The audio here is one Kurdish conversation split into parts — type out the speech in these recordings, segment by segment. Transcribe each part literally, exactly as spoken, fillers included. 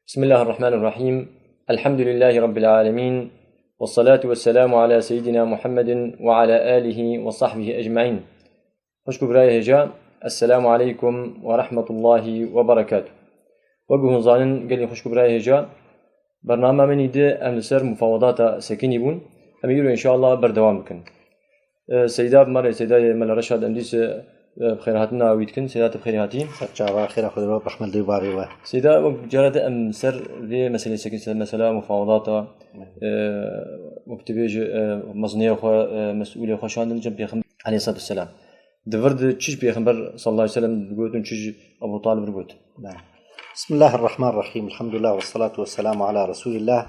بسم الله الرحمن الرحيم. الحمد لله رب العالمين. والصلاة والسلام على سيدنا محمد وعلى آله وصحبه أجمعين. Xwişk û birayê hêja, Esselamu aleykum ve rahmetullahi ve berekatuh. Wek ku hûn zanin, gelî xwişk û birayê hêja, bernama min î di em li ser mufawedata sekinî bûn. Em îro înşallah berdewam bikin. E, Seyda bi me re, Seydayê Mela Reşad, em dîs, e, bi xêrhatina wî dikin. Seyda, tu bi xêrî hatî. Ser çava, xêra Xwedê be, rehmet li wî bavê we. Seyda, wek cara de em ser vê meselê sekin, ser mesela mufawedata, e, wek tu bêjî, e, mezinê xwe, e, mesûlê xwe şandin cem Pêxember aleyhissalatu vesselam. Di vir de çi ji Pêxember sallallahu aleyhi ve sellem digotin, çi ji Ebu Talib digotin? Belê. Bismillahirrahmanirrahim. Elhamdülillah ve salatu ve selamu ala Resulillah.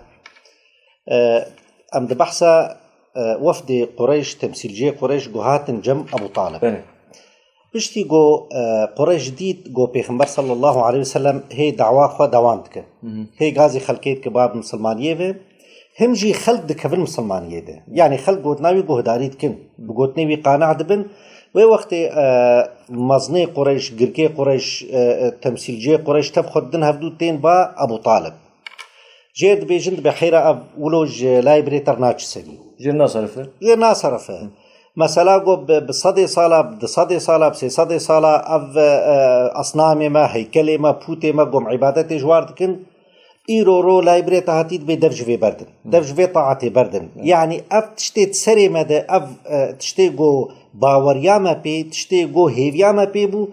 Ee, em di behsa, e, wefdê Qureyş, temsîlciyê Qureyş ku hatin cem Ebu Talib. Belê. Piştî ku, e, Qureyş dît ku Pêxember sallallahu aleyhi ve sellem hê dawa xwe dewam dike. Hı hı. Hê gazî xelkê dike ba bi misilmaniyê ve. Him jî xelk dikevin misilmaniyê de. Yanî xelk gotina wî guhdarî dikin. Bi gotinê wî qane dibin. Wê wextê, e, mezinê Qureyş, girkê Qureyş, e, e, temsîlciyê Qureyş tev xwe didin hevdû tên ba Ebu Talib. Jêr dibêjin dibe heyra ev wilo ji layê birê te re naçe serî. Jêr naserife. Jêr naserife. Mesela ku bi, bi sedê sala, bi du sedê sala, bi sê sedê sala ev, e, asnamê me, heykelê me, pûtê me ku em îbadetê ji war dikin, îro ro layê birê te hatî dibê dev ji vê berdin. Dev ji vê taetê berdin. Yanî ev tiştê di serê me de, ev, e, tiştê ku baweriya me pê, tiştê ku hêviya me pê bû,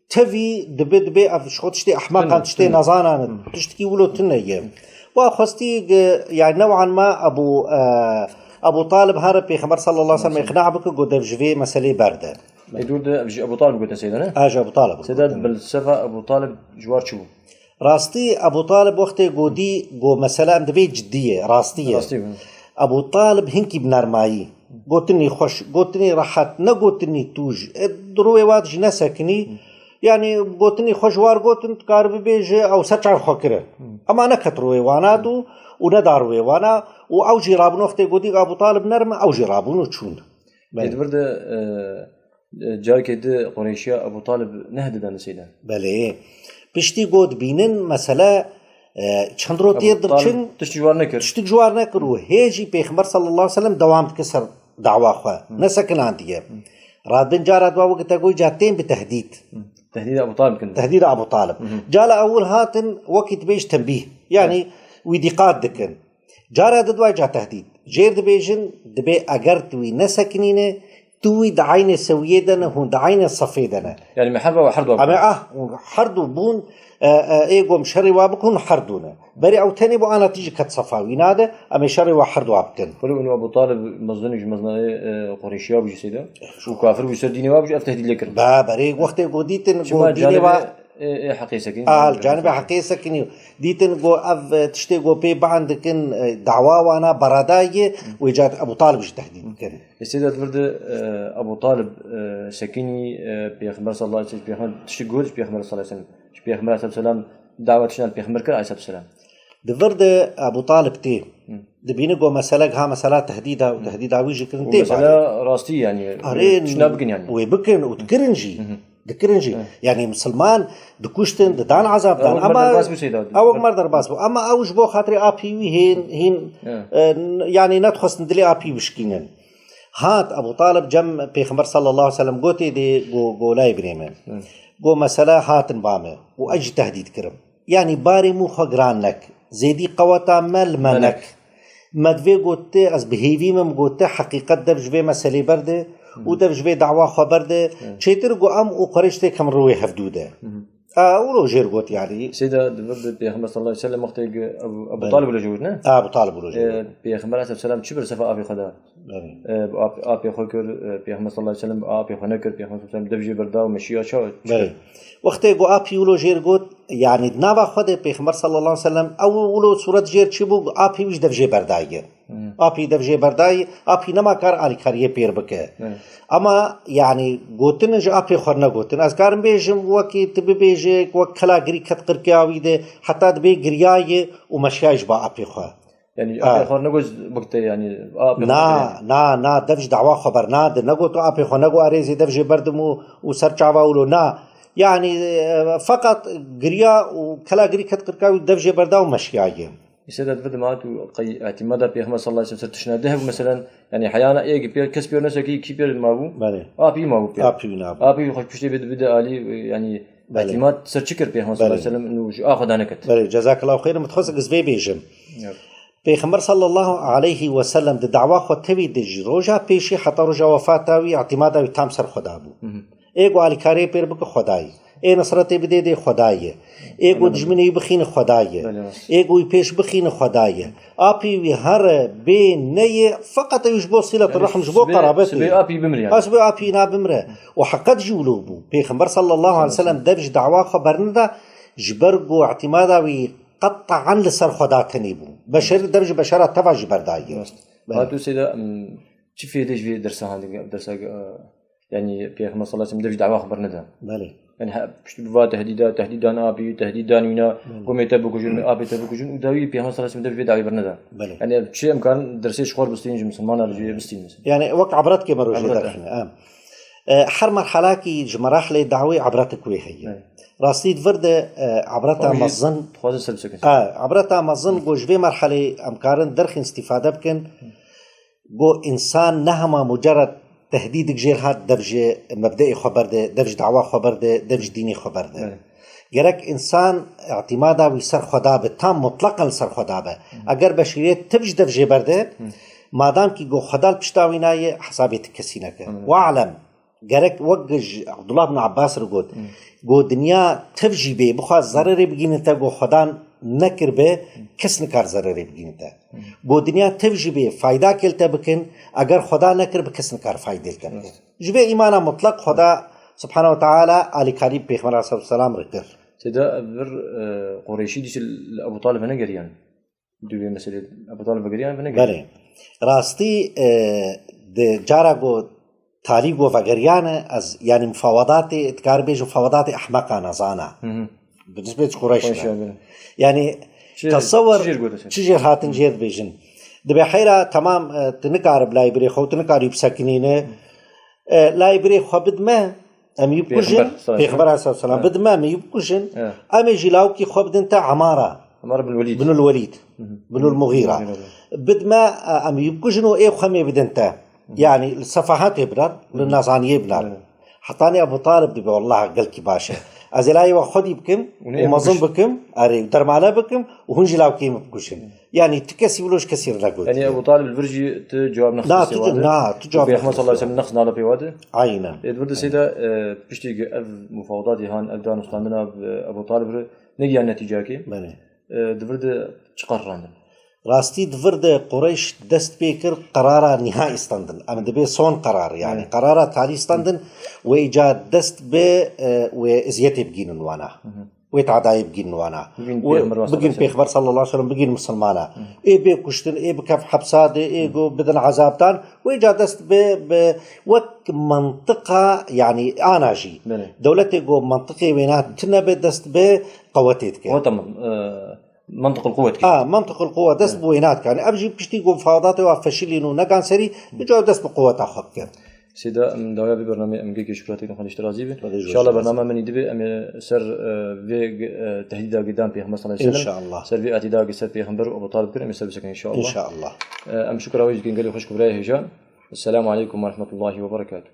tevî dibe, dibe ev ji xwe tiştê ehmeqan, tiştê nezanan in. Tiştekî wilo tune ye. Wa xwestî, e, yanî new'an ma Ebu, e, Ebu Talib here Pêxember sallallahu aleyhi ve sellem îqna bike ku dev ji vê meselê berde. Ê dûr de ev ji Ebu Talib gote Seyda, ne? A, ji Ebu Talib. Seyda, belsefa Ebu Talib ji war çi bû? Rastî, Ebu Talib wextê ku dî ku mesele em divê cidî ye, rastî ye. Rastî bû. Ebu Talib hinkî bi nermayî. Gotinî xweş, gotinî rehet, ne gotinî tûj. E, di rûyê wa jî nesekinî. Yanî gotinî xwe ji war gotin, tu kar bibêje, ew ser çav xwe kire. Ema neket rûyê wana dû û neda rûyê wana û ew jî rabûn wextê ku dî Ebu Talib nerm e, ew jî rabûn û çûn. Belê. Ê di vir de, e, e, carekê di Qureyşiya Ebu Talib nehdidan Seyda. Belê. Piştî ku dibînin mesele, e, çend rotiyê Ebu Talib dibiçin, tişt ji war nekir. Tiştik ji war nekir û hê jî Pêxember sallallahu aleyhi ve sellem dewam dike ser dawa xwe. Nesekinandiye. Radin cara dua wekî te goy ca tên bi tehdîd. Tehdîda Ebu Talib kin. Tehdîda Ebu Talib. Cala ewil hatin wekî dibêj tembîh. Yanî wî dîqat dikin. Cara di dua ca tehdîd. Jêr dibêjin, dibê eger tu wî nesekinîne, tu wî di eynê sewiyê de ne, hûn di eynê sefê de ne. Yanî me herba we herdu Em ê, ah, hûn herdu bûn, e, e, ê gom şerê wa bik, hûn herdu ne. Berê ew tenê bû ana tî jî ket sefa wî nade, em ê şerê wa herdu wa bikin. Welo û Ebu Talib mezin ji mezinayê, e, Qureyşiya bû jî Seyda. Û kafir bû ser dînê wa bû jî ev tehdîd lê kir. Ba, berê wextê ku dîtin, Çima ku dînê canibê wa Ê, ê heqê sekinî, Al canibê heqê sekinî. Dîtin ku ev, e, tiştê ku pê ban dikin, e, dawa wana beradayê, wê ca Ebu Talib jî tehdîd dikin. Ê Seyda di vir de, e, Ebu Talib, e, sekinî, e, Pêxember sallallahu aleyhi ve sellem, Pêxember tiştê got, Pêxember sallallahu aleyhi ve sellem, Pêxember aleyhisselam dawa tiştan Pêxember kir aleyhisselam. Di vir de Ebu Talib tê. Dibîne ku meselek ha mesela tehdîda û tehdîda wî jî kirin Û tê mesela barê. Rastî yanî, Arê, tişna bikin yanî. Wê bikin û dikirin jî. Dikirin jî. Yanî misilman dikuştin, didan ezab dan. Ew wek Ama mer derbas bû Seyda. Ew wek mer derbas bû. Ama ew ji bo xatirê apî wî hên, hîn, e, n-, yanî nedixwestin dilê apî bişkînin. Hat Ebu Talib cem Pêxember sallallahu aleyhi ve sellem gotê dê go, go layê birê min. Go mesela hatin ba me. Û ez jî tehdîd kirim. Yanî barê min xwe giran nek. Zêdî qeweta me li me nek. Me divê got te, ez bi hêvî me, min got te, heqîqet dev ji vê meselê berde û dev ji vê dawa xwe berde. Çêtir ku em û Qureyş têkim rûyê hevdû de. A, wilo jêr got yanî. Seyda di vir de Pêxember sallallahu aleyhi ve sellem wextê Ebu, Ebu Belê. Talib wilo jêr got, ne? A, Ebu Talib wilo jêr got. E, Pêxember aleyhisselam çi bir sefa apê xwe da? Belê. E, bi ap-, apê xwe kir, e, Pêxember sallallahu aleyhi ve sellem bi apê xwe nekir, Pêxember sallallahu aleyhi ve sellem dev jê berda û meşiya çawa? Belê. Wextê ku apî wilo jêr got, yanî di nava xwe de Pêxember sallallahu aleyhi ve sellem ew wilo sûret jêr çi bû, apî wî ji dev jê berdayî. Apî dev jê berdayî, apî nema kar alîkariyê pêr bike. Ama, yanî, gotin ji apê xwe negotin. Ez karim bêjim, wekî tu bibêje, wek kela girî ket qirkiya wî de, heta dibê giriyayê û meşiyayê ji ba apê xwe. Yanî, Ha. apê xwe negot bikte, yanî, apê xwe Na, nekirê. na, na, dev ji dawa xwe bernade. Negot apê xwe, nego arêzê dev jê berdim û, û ser çava wilo. Na, Yani, e, feqet giriya û kela girî ket qirka wî, dev jê berda û meşiyaye. Îsê de divir dimat û qey îtimada Pêxember sallallahu aleyhi ve sellem ser tiştine de hebû, meselen, yani heyana ê ki pêr, kes pêr nesekî, kî pêr mabû? Belê. Apî mabû pêr. Apî wî nabû. Apî wî xwe piştê bide, bide alî, yani Belê. îtimat ser çi kir Pêxember sallallahu aleyhi ve Belê. sellem û ji a xwe daneket. Belê, cezakallahu xeyran, min dixwest ez vê bêjim. Yok. Pêxember sallallahu aleyhi ve sellem di dawa xwe tevî de ji roja pêşî heta roja wefata wî, îtimada wî tam ser Xweda bû. Hı hı. Ê ku alîkariyê pêr bike Xwedayê. Ê nisretê bidê dê Xwedayê. Ê ku Belê. dijminê wî bixîne Xwedayê. Belê, rast. Ê ku wî pêş bixîne Xwedayê. Apî wî here bê neyê, feqet ew ji bo sîlet Yani rehim, ji bo sibê, qerabetê. sibê apî bimir yani. Ha, sibê apî na bimire. Û heqet jî wilo bû. Pêxember sallallahu aleyhi ve sellem dev ji dawa xwe berneda, ji ber ku îtimada wî qete'an li ser Xweda tenê bû. Beşer, dev ji beşera teva jî berdayî. Rast. Belê. Ha, tu seyda, em, çi fêdê ji vê dersa han, dersa, e, yani Pêxember sallallahu aleyhi ve sellem dev ji dawa xwe berneda? Belê. Yani ha, pişt bi va tehdîda, tehdîdan apî, tehdîdan wîna, Belê. komê te bikujin, apê te bikujin, û dawî Pêxember sallallahu aleyhi ve sellem dev ji vê dawî berneda. Belê. Yani çi em karin dersê ji xwe bistîn, ji misilmana li cihê bistîn mesela. Yani wek ibret ke me rojê Ibret, derxîne, em. E, her merhalakî ji merahilê dawê ibretik wê heye. Evet. Rastî di vir de, e, ibreta Xwe mezin, dixwazin ser bisekin. E, ibreta mezin ku ji vê merhalê em karin derxîn, îstîfade bikin. Ku însan ne hema mucerred tehdîdik jê hat, dev ji mebdeê xwe berde, dev ji dawa xwe berde, dev ji dînê xwe berde. Evet. Gerek însan îtimada wî ser Xweda be, tam mutleqen li ser Xweda be. Hı. Eger beşîriyet tiv ji dev jê berde, Hı. madam kî ku Xweda li pişta wî nayê, hesabê ti kesî neke. Anladım. We'lem, gerek wek ji Abdullah bin Abbas re got, Hı. ku dinya tev jî bê, bixwaz zererê bigîne te, ku Xwedan nekiribe, kes nikar zererê bigîne te. Hı. Ku dinya tev jî bê, fayda kê li te bikin, eger Xweda nekiribe, kes nikar faydê li te bike. Hı. Ji vê îmana mutlaq Xweda subhanahu ve teala alîkarî Pêxember aleyhissalatu vesselam re kir. Seyda, vir, e, Qureyşî dîsî li Ebu Talib venegeriyan. Dû vê meselê Ebu Talib vegeriyan, venegeriyan. Belê. Rastî, e, di cara ku talî ku vegeriyane, ez, yani mufawedatê, dikar bêjim mufawedatê ehmeqane zana. Hı hı. Bi nisbet Qureyş Qureyş ne. Yani Çi, tesewwer çi jêr gote sen? Çi jêr hatin jêr dibêjin. Dibê heyra, tamam, e, tu nikarib layê birê xwe, tu nikarî bisekinîne. E, layê birê xwe bidme, em yî bikujin. Pêxember sallallahu aleyhi ve sellem. Pêxember aleyhissalatu vesselam. Evet. Bidme, em yî bikujin. Evet. Em ê jî lawkî xwe bidin te Amara. Amara bin Welîd. Binul Welîd. Hı hı. Binul Mughîra. Hı hı. Bidme, e, em yî bikujin û ê xwe em ê bidin te. Hı hı. Yani li sefahetê binar, li Hı hı. nezaniyê binar. Evet. Hetanî Ebu Talib dibe, wallah gelkî baş e. Ez ê layê we xwedî bikim Û ne û mezin bikuş- bikim, erê, dermane bikim û hûn jî lawkê min bikuşin. Yani tu kesî wilo ji kesî re negot. Yani Ebu Talib li vir jî tu cevab nexist Na, pê tu, wa de. na, tu cevab Pêxember nexist sallallahu aleyhi ve sellem nexist nala pê wa de. Aynen. Ê, di vir de seyda, e, piştî ki ev mufawedatê han, ev danûstandina bi Ebu Talib re negiyan netîcakê. Belê. E, di vir de çi qar randin? Rastî di vir de Qureyş dest pê kir qerara nihai standin. Em dibê son qerar yani. Evet. Qerara talî standin wê îca dest bi, e, wê eziyetê bigînin wana. Hı hı. Wê tadayê bigînin wana. Bigîn Wê Pêxember bigîn sallallahu aleyhi ve sellem. Pêxember sallallahu aleyhi ve sellem, bigîn misilmana. Hı. Ê bê kuştin, ê bikev hepsa de, ê Hı. go bidin ezabdan. Wê îca dest bi, bi wek mentiqa yani ana jî. Belê. Dewletê go mentiqê wêna tune be dest bi qewetê dike. Wa tamam. E, Mantiqul quwet kir. Ha, mantiqul quwet dest bi wêna dikan. Ev jî piştî ku mufawedatê wa feşilîn û negan serî, bica dest bi quweta xwe bike. Seyda, em dawiya vê bernameyê em gelkî şikratê dikin, Xwedê ji te razî be. Xwedê ji we razî be. Înşallah bername min î dibe, em ê ser, e, vê, e, tehdîda gidan Pêxember sallallahu aleyhi ve sellem. Înşallah. Ser vê ehtîda ki ser Pêxember û Ebu Talib kir, em ê ser bisekin înşallah. Înşallah. E, em şikra wê dikin gelê xweşik û birayê hêja. Esselamu aleykum ve rahmetullahi ve berekatuhu.